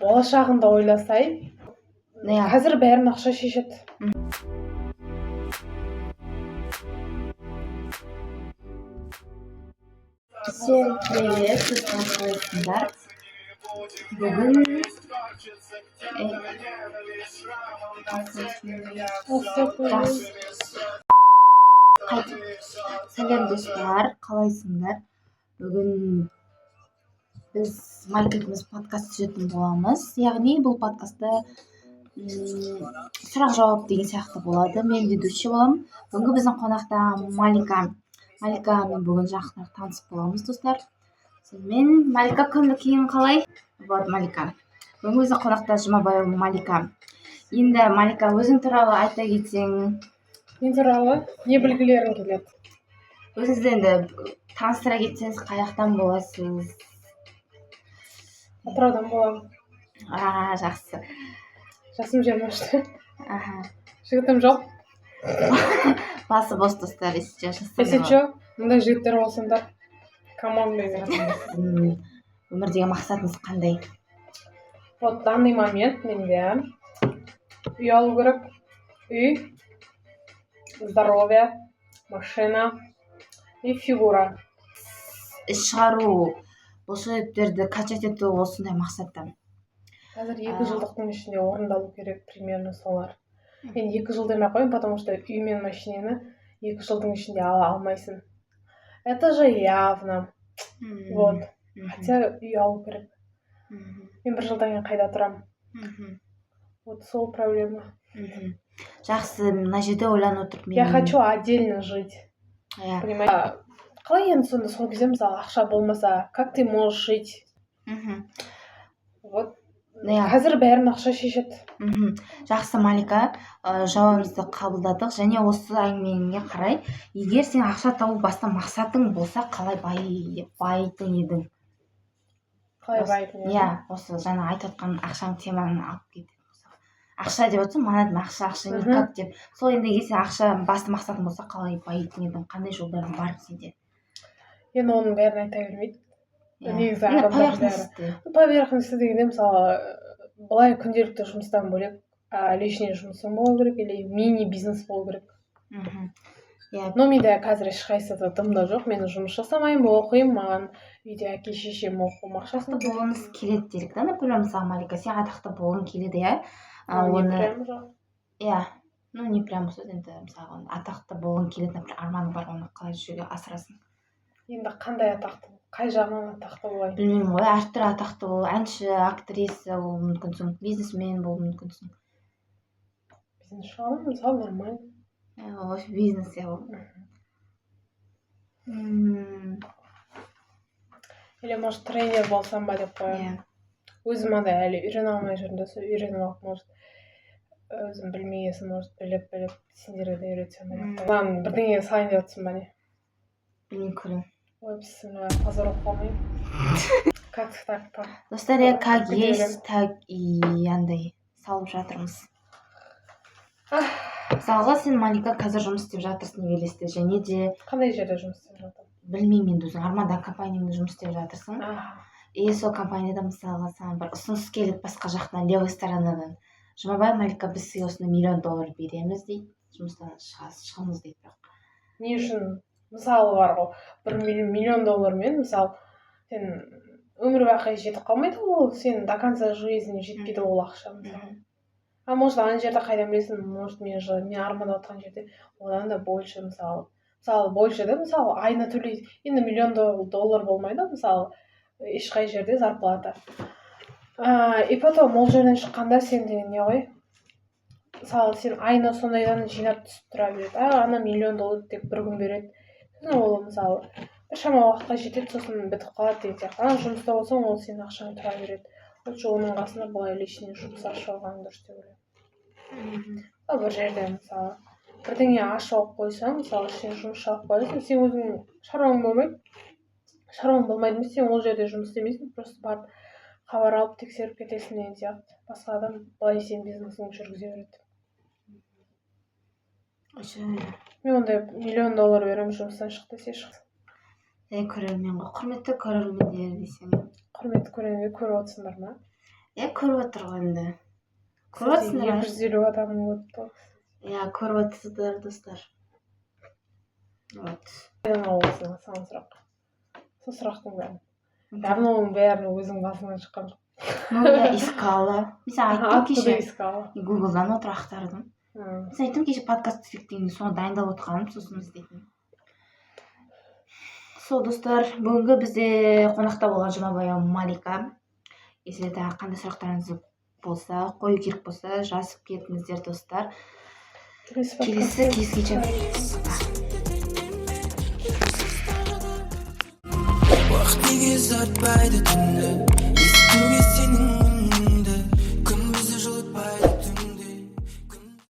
Болашағыңды ойласай. Иә. Қазір бәрін ақша шешеді. Всем привет, қалайсыңдар? Бүгін жақсы. Қайтып сәлем, достар, қалайсыңдар? Бүгін біз Малика екеуміз подкаст түсіретін боламыз. Яғни бұл подкастта сұрақ жауап деген сияқты болады. Мен ведущий боламын. Бүгінгі біздің қонақта Малика. Маликамен бүгін жақынырақ танысып боламыз, достар. Сонымен, Малика, көңіл күйің қалай? Вот, Малика. Бүгінгі біздің қонақта Жұмабаева Малика. Енді, Малика, өзің туралы айта кетсең. Мен туралы не білгілерің келеді? Өзіңізді енді таныстыра кетсеңіз, қай жақтан боласыз? Атыраудан боламын. А, жақсы. Жасым 23-те. Жігітім жоқ. Басы бос, достар, если че. Если че, мындай жігіттер болсаңдар, come on. Сіздің өмірдегі мақсатыңыз қандай? Вот данный момент менде үй алу керек. Үй, здоровье, машина и фигура. Іс шығару, бұлшықеттерді качать ету, осындай мақсатта. Қазір 2 жылдықтың ішінде орындалу керек примерно солар. Енді 2 жыл демей ақ қояйын, потому что үй мен машинені 2 жылдың ішінде ала алмайсың, это же явно. Вот, хотя үй алу керек. Мен бір жылдан кейін қайда тұрамын? Вот сол проблема. Жақсы, мына жерде ойланып отырып Я хочу отдельно жить. Понимаешь, қалай енді сонда сол кезде, мысалы, ақша болмаса, как ты можешь жить? Вот. Қазір бәрін ақша шешеді. Жақсы, Малика, жауабыңызды қабылдадық. Және осы әңгімеңе қарай, егер сен ақша табу басты мақсатың болса, қалай байитын едің? Қалай байитын едім? Иә, осы жаңа айтып отқан ақшаның теманы алып кететін болсақ, ақша деп отырсың, маған ақша, ақша никак деп. Сол енді, егер сен ақша басты мақсатың болса, қалай байитын едің, қандай жолдарың бар сенде? Енді оның бәрін айта бермейді. Негізі Енді адамдар поверхностный. Бәрі поверхностный дегенде, мысалы, былай күнделікті жұмыстан бөлек лишний жұмысың болу керек или мини бизнес болу керек. мхм иә Но менде қазір ешқайсысы да дым да жоқ. Мен жұмыс жасамаймын, оқимын, маған үйде әке шешем оқуым ақшасын Атақты болғыңыз келеді делік та, например, мысалы, Малика, сен атақты болғың келеді, иә? Ну, не Оны прям жоқ. Иә, ну не прям сөз енді. Мысалға, атақты болғың келеді, например, арманың бар, оны қалай жүзеге асырасың? Енді қандай атақты, қай жағынан атақты болайын? Білмеймін ғой, әртүрлі атақты бол: әнші, актриса болуы мүмкінсің, бизнесмен болуы мүмкінсің. Бизнес жағынан, мысалы, нормально. Иә, бизнес, иә, ол. Или может, тренер болсам ба деп қоямын. Өзім андай әлі үйрене алмай жүрмін да, сол үйреніп алып, может, өзім білмеген, может, біліп біліп сендерге де үйретсем ба деп қоямын. Маған бірдеңе салайын деп жатрсың ба, не? Білмеймін, көремін. Ой, бісміллә, позор болып қалмайын, как так так. Достар, иә, как Кете есть, так и андай салып жатырмыз. Мысалға, сен, Малика, қазір жұмыс істеп жатырсың Велесте және де Қандай жерде жұмыс істеп жатырмын? Білмеймін енді, өзің армандағы компанияңда жұмыс істеп жатырсың. И сол компанияда, мысалға, саған бір ұсыныс келеді басқа жақтан, левый сторонадан: «Жұмабай Малика, біз сізге осындай миллион доллар береміз», — дейді, «жұмыстан шығасыз, шығыңыз», — дейді, бірақ Не үшін? Мысалы, бар ғой, бір миллион доллармен, мысалы, сен өмір бақи жетіп қалмайды ғой ол, сен до конца жизни жетпейді ол ақша, мысалы. А может, ана жерде, қайдан білесің, может, мен армандап жатқан жерде одан да больше, мысалы, больше да, мысалы, айына төлейді. Енді миллион доллар болмайды ғой, мысалы, ешқай жерде зарплата. И потом ол жерден шыққанда сен деген не ғой, мысалы, сен айына сондайдан жинап түсіп тұра береді, а ана миллион доллар тек бір күн береді, сосын ол, мысалы, біршама уақытқа жетеді, сосын бітіп қалады деген сияқты. Ана жұмыста болсаң, ол сенің ақшаң тұра береді. Лучше оның қасында былай лишний жұмыс ашып алған дұрыс деп ойлаймын. Ал бір жерде, мысалы, бірдеңе ашып алып қойсаң, мысалы, сен жұмыс алып қоясың, сен өзің шаруаң болмайды, шаруаң болмайды емес, сен ол жерде жұмыс істемейсің, просто барып хабар алып, тексеріп кетесің деген сияқты. Басқа адам былай сенің бизнесіңді жүргізе береді. Мен ондай миллион доллар беремін, жұмыстан шық десе, шық. Ей, көрермен ғой, құрметті көрермендер десең. Құрметті көрермендер, көріп отырсыңдар ма? Иә, көріп отыр ғой енді, көріп отырсыңдар екі ғой. жүз елу адам өтті. Иә, көріп отырсыздар, достар, вот. Қайдан аласың саған сұрақ, сол сұрақтың бәрін? Явно оның бәрін өзің басыңнан шыққан жоқ. Ну, я искала, мен саған айттым Откуда кеше. искала? Гуглдан отырып ақтардым. Мен саған айттым кеше, подкаст түсірейік дегенде, соны дайындалып отырғаным, сосын іздейтін. Сол, достар, бүгінгі бізде қонақта болған Жұмабаева Малика. Если тағы қандай сұрақтарыңыз болса, қою керек болса, жазып кетіңіздер, достар. Келесі Келесі подкастта кездескенше, пока. Уақыт неге ұзартпайды түнді, естуге сенің